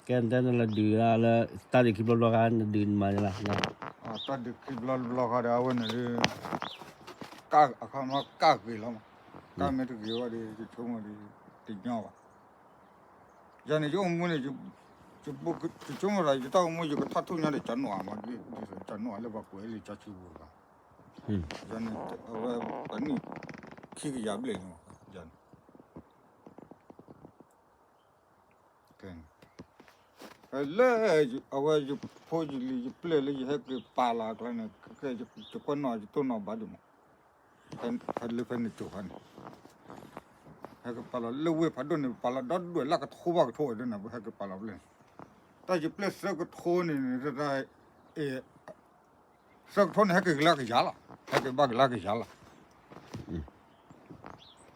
ကဲ နတဲနလီၤဒုးလၢ တၢ်ဒုးခံဘျီဘျီခါ နဒုးနမၤန့ၣ်လီၤ. တၢ်ဒုးခံဘျီဘျီခါဒီး အဝဲန့ၣ်ဒုး ကၣ်အခါမ့ၢ်ကၣ်ဂ့ၤလီၤမး, ကၣ်မ့ၢ်တဂ့ၤဝဲဒီး ယဆိကမိၣ်ဒီး တညီဘၣ်. ယၤန့ၣ် ယအိၣ်မူန့ၣ် ယဆိကမိၣ်ဒီး ယတၢ်အိၣ်မူယကထီၣ်ထူၣ်ညါဒီး ကၠီနီၣ်မး, ကၠီနီၣ်လၢပှၤကွဲးလံာ်စီဆှံပူၤလီၤ. ယၤန့ၣ် အဝဲပနံၣ်ခံကယၤဘျဲၣ်န့ၣ်မး, ယၤန့ၣ် လၢ အဝဲယဖိယလံၤယပျဲၢ်လၢယဟဲက့ၤပာ်လီၤအကျါန့ၣ် ယကွၢ်နီၣ်ယတိၢ်နီၣ်ဘၣ်ဒံးမး, ဖဲလၢဖဲန့ၣ်ကၠိၤခါန့ၣ် ဟဲက့ၤပာ်လီၤလၢဝ့ၢ်ဖးဒိၣ်န့ၣ် ပာ်လီၤဒီဒွဲၣ်လၢကထိဘၣ်ကထိဝဲဒၣ်န့ၣ် ပဟဲက့ၤပာ်လီၤဖဲန့ၣ်, တၢ်ယပျဲၢ်ဆၢကထိန့ၣ် တၢ် ဆၢကထိန့ၣ် ဟဲက့ၤကလၢကယၤလီၤ, ဟဲက့ၤဘၣ်ကလၢကယၤလီၤ.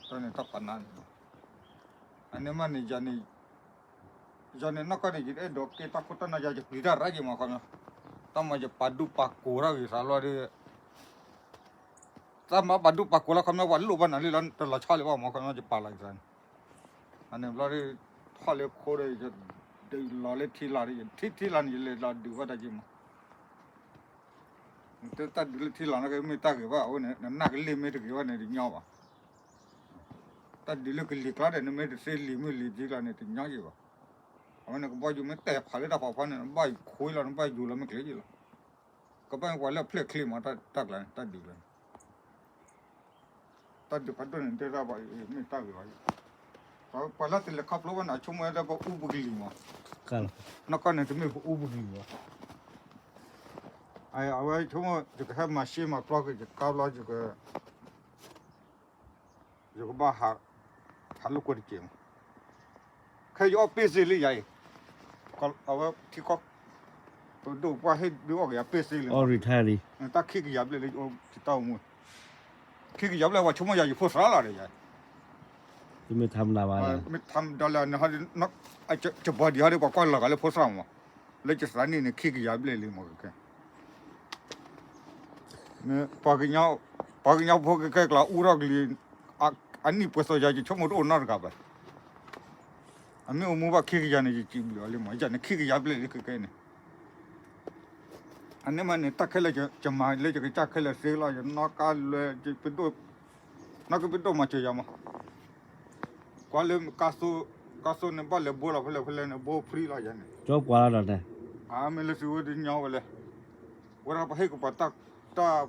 တၢ်န့ၣ်တၢ်ပာ်နါန့ၣ်လီၤ. အန့ၣ်မးန့ၣ် ယၤန့ၣ် ယၤန့ၣ် နီၢ်ကီၢ်န့ၣ် ယအဲၣ်ဒိးကဲတၢ်ခိၣ်တၢ်နၢ်ယၤ ယပျံၤတၢ်ရၢက့ၤမးခီပညီ, တၢ်မၤယပာ်ဒူပာ်ကိးတၢ်ဂ့ၤသးလီၤဒီး တၢ်မၤပာ်ဒူပာ်ကိးလီၤခီပညီ ပှၤလိၣ်ဘၣ်နၤလံလီၤ တလီၤဆီလံဘၣ်မးခီပညီ ယပာ်လီၤကသးန့ၣ်, အန့ၣ်ဘျီဒီး ထီၣ်လၢခိဒီး ယဒုးလီၤလၢထံလာ်ဒီး ယထံထံလာ်န့ၣ် ယလဲၤလီၤဒုးဘၣ်တၢ်က့ၤမး နတဲတၢ်ဒုးလၢထံလီၤန့ၣ် ကမ့ၢ်တၢ်ဂ့ၤဘၣ် အဝဲန့ၣ် နနၢ်ကလ့ၢ်မ့ၢ်တဂ့ၤဘၣ်န့ၣ် တညီဘၣ်. တၢ်ဒုးလၢကလံၤကျါဒီး နမ့ၢ်တသ့လံာ်မ့ၢ်လံာ်ထံကျါန့ၣ် တညီက့ၤဘၣ်. အဝဲန့ၣ် ကဘီယူၤမ့ၢ်တဲာ်ဖးလၢတၢ်ဖးဖီန့ၣ် နဘၣ်ခွ့လီၤ နဘၣ်ယူၤလီၤမ့ၢ်ကျဲက့ၤလီၤ. ကဘၣ်မ့ၢ်ပှၤလၢအဖျဲၣ်ချ့မး တၢ်ကျါန့ၣ် တၢ်ဒုးလီၤန့ၣ် တၢ်ဒုးဖးဒိၣ်န့ၣ် တဲတၢ်ဘၣ်မ့ၢ်တၢ်ဂ့ၤဘၣ်. ပှၤလၢတလဲၤခီဖျိဘၣ်န့ၣ် အဆိကမိၣ်ဝဲဒၣ်ပအူပကလံၤမး, နီၢ်ကီၢ်န့ၣ် တမ့ၢ်ပအူပကလံၤဘၣ်. အဝဲဆိကမိၣ် ယကဟဲမၤရှဲမၤပျီက့ၤ ယကါဘျီ ယက ယကဘၣ်ဟးလိာ်ကွဲတကဲးမး, ခဲယအီၣ်ပ့ၢ်စ့လံယၤအံၤ, အဝဲထံကီၢ် ပဒိၣ်ပှၢ်ဟ့ၣ်ဒုးအီၣ်က့ၤယၤပ့ၢ်စ့လံ, တၢ်ခံကယၤဘျဲၣ်လံ ယတၢ်အိၣ်မူ ခံကယၤဘျဲၣ် ပှၤဆိကမိၣ်ယၤယဖိသရၣ်လီၤဒီးယၤ, မ့ၢ်ထါမတၤလၢ ယဘီဒံးဟီဒီး ပှၤကွၢ်လီၤဂာ်လၢဖိသရၣ်မး, လၢယသးနံၣ်န့ၣ် ခံကယၤဘျဲၣ်လံမးကဲ ပှၤကညီဖိကကဲကျါ အူထီၣ်ကလံၤ အနံၣ်ပှဲၤသိးယၤ ယဆိကမိၣ်တအိၣ်နီတဂၤဘၣ်. အမ့ၢ်အိၣ်မူဘၣ်ခံကယၤန့ၣ် ယစံးဘျုးအီၤလံမး, ယၤန့ၣ် ခံကယၤဘျဲၣ်လံခဲကဲန့ၣ်, အန့ၣ်မးန့ၣ် တၢ်ခဲလၢာ်ယမၤလၢယကစၢ်ခဲလၢာ်သ့လီၤ, ယနီၣ်ကါလွဲ ပဒိၣ်, နီၣ်ကါပဒိၣ်မၤစၢၤယၤမး, ကွၢ်လၢ ကါသိန့ၣ် ဘၣ်လဲၤဘိလီၤဖဲလဲၣ်ဖဲလဲၣ်န့ၣ် ဘိဖှံလီၤယၤန့ၣ်, အမ့ၢ်လၢသုဝဲတညီဝဲလဲၣ်, ဝဲဒၣ်ပှၤဟ့ၣ်က့ၤပှၤတၢ်,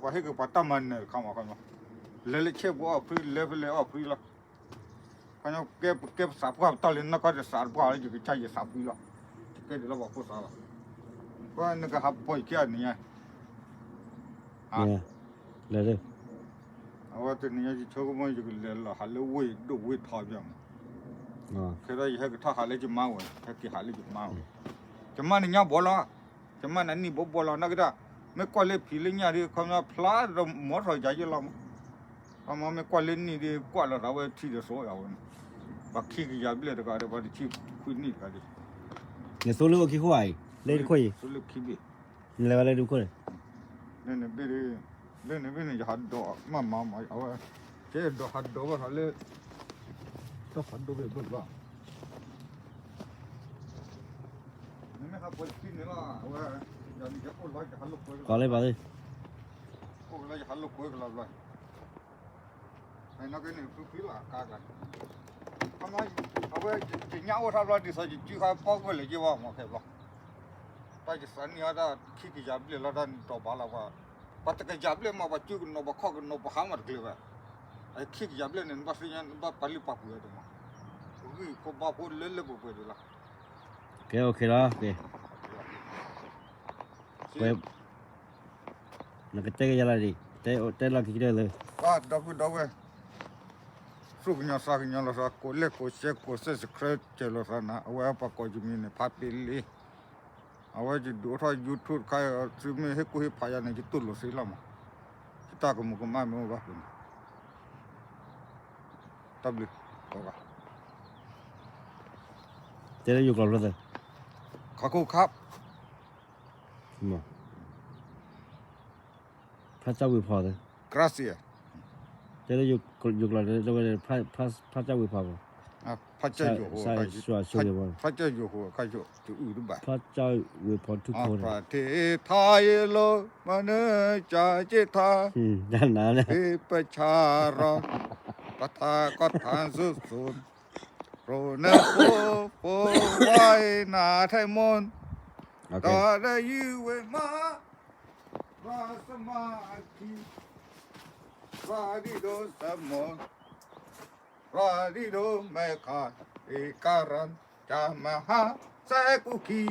ပှၤဟ့ၣ်က့ၤပှၤတၢ်မၤနၢၤတခါမးခီ, လဲၤလၢဆဲးပူၤအီၣ်ဖှံ လဲၤဖဲလဲၣ်အီၣ်ဖှံလီၤ, ခီပညီကဲပကဲပသးပှၢ်ပတီၢ်လံ နီၣ်ကါတသးတပှၢ်လၢယကစၢ်ယသးဖှံလီၤ, ယကဲဒ်လၢပှၤဖိသးလီၤ, ပှၤနကဟးပီၤယခံဂၤန့ၣ်ညါ လဲၤ, အဝဲတနံၤညါယဆိကမိၣ်ယကလဲၤလီၤဟးလၢဝ့ၢ်ဒိၣ်ဝ့ၢ်ထီဘၣ်မး, ခဲဒီးယဟဲကထီၣ်ဟးလၢယမါဝဲ, ဟဲက့ၤဟးလၢယမါဝဲ, ယမါန့ၣ်ညါဘီလီၤ, ယမါန့ၣ်နံၣ်ဘီဘီလီၤ နီၢ်ကါဒၣ်, မ့ၢ်ကွၢ်လၢဖံးလၢညၣ်ဒီး ခီပညီဖျါဒီးမီၢ်ထီၣ်ယၤယ့ၢ်လီၤမး, ခီပညီမ့ၢ်ကွၢ်လၢနံၣ်ဒီး ကွၢ်လီၤသးဝဲထံဒီးစိအဝဲန့ၣ်, ပှၤခံကယၤဘျဲၣ်တဂၤဒီး ပှၤတဆံခွံနံၣ်တဂၤဒီး, နသိလၢအိၣ်ခံခိၣ်ဧါအံၤ, လၢတခိၣ်အံၤ, သိလၢခံဘ့ၣ် နလဲၤဝဲလၢတခိၣ်န့ၣ်, လၢန့ၣ်ဘ့ၣ်, လၢန့ၣ်ဘ့ၣ်န့ၣ် ယဟးဒိးမးမးမး အဝဲ, ကဲဒိးဟးဒိးဘၣ်သးလၢ, တၢ်ဖးဒိၣ်ဘ့ၣ်ဘၣ်ဘၣ်, နမ့ၢ်ဟးပှဲၤခံန့ၣ်လီၤ အဝဲ, ယၤန့ၣ်ယအိၣ်လီၤယဟးလိာ်ကွဲ, ကီးလၢပှၤသ့ၣ်, အိၣ်လီၤယဟးလိာ်ကွဲကလီၤဘျီ နီၢ်ကါန့ၣ် ဖုဖုလီၤကါကျါ, အဝဲ, ယညၣ်အိၣ်ထီၣ်ဘျီဒ်သိးယစုခါပီၣ်ကွံာ်လၢယ့ၢ်ဝဲမးခဲဘျီ, တၢ်ယသးနံၣ်အီၣ်တၢ်ခံကယၤဘျဲၣ်လီၤတၢ်န့ၣ်တီၤဘၣ်လီၤပှၤ, ပှၤတကယၤဘျဲၣ်မး ပှၤစုကနိးပှၤခီၣ်ကနိး ပှၤဟါမးတကျၢၤဘၣ်, အခံကယၤဘျဲၣ်န့ၣ် နဘၣ်သ့ၣ်ညါ နဘၣ်ပာ်လုၢ်ပာ်ပှ့ၤအီၤဒံးမး, ဂံၢ်ဖိဘါဖိလၢလၢပှဲၤပှဲၤဒံးလီၤ, ကဲ အိၣ်ခ့လီၤ, နကတဲကယၤလီၤဒံး, တဲလီၤခံကတၢၢ်လၢ, ဒီပုၢ်ဒီဝဲၢ်, သူၣ်ကညီၤသးကညီၤလိာ်သး ကိးလဲၣ်ကိးရှဲကိး subscribe စဲးလိာ်သးနၤ အဝဲပှၤကိးယမံၤန့ၣ် ဖးပ့လ့, အဝဲယဒုးအိၣ်ထီၣ် YouTube တခါ သုမ့ၢ်ဟ့ၣ်ကူၣ်ဟ့ၣ်ဖးယၤန့ၣ် ယတူၢ်လိာ်သ့လီၤမး, ယတၢ်ကမူၤကမၣ်မ့ၢ်အိၣ်ဘၣ်ပူၤန့ၣ်, တၢ်ဘျုး, တဲလၢယိၤကျိာ်ဖျၢၣ်သ့, ခါခိၣ်ခါ ဖးကၢ်ဝ့ၤဖီသ့, တဲလၢယိၤကျိာ်တဲဝဲ ဖးကၢ်ဝ့ၤဖီမး, ဖး ဖးကၠၢ်ယိာ်ဟိ ဖးကၠၢ်ယိာ်ဟိ အခါယိာ် တအုၣ်တဘၣ် ဖးကၠၢ်ဝ့ၢ်ဖီထူခိၣ် ဖးထ့ထါယ့လိ မနုၤကၢ်က့ထါ တနၤန့ၣ် ပဆၣ်ရီ ပထးကီထါစိၤစိၤ ရိနဖိ ဖိဝါအံၤနၤထဲမိၣ် ဒီးဒီးယုၢ်ဝဲမး ရၤစမၤအခံ ရၤဒံဒိၣ်စမိၢ် ရၤဒံဒိၣ်မဲခါ အ့ကါရၢ ကမဟါ စဲကူခံ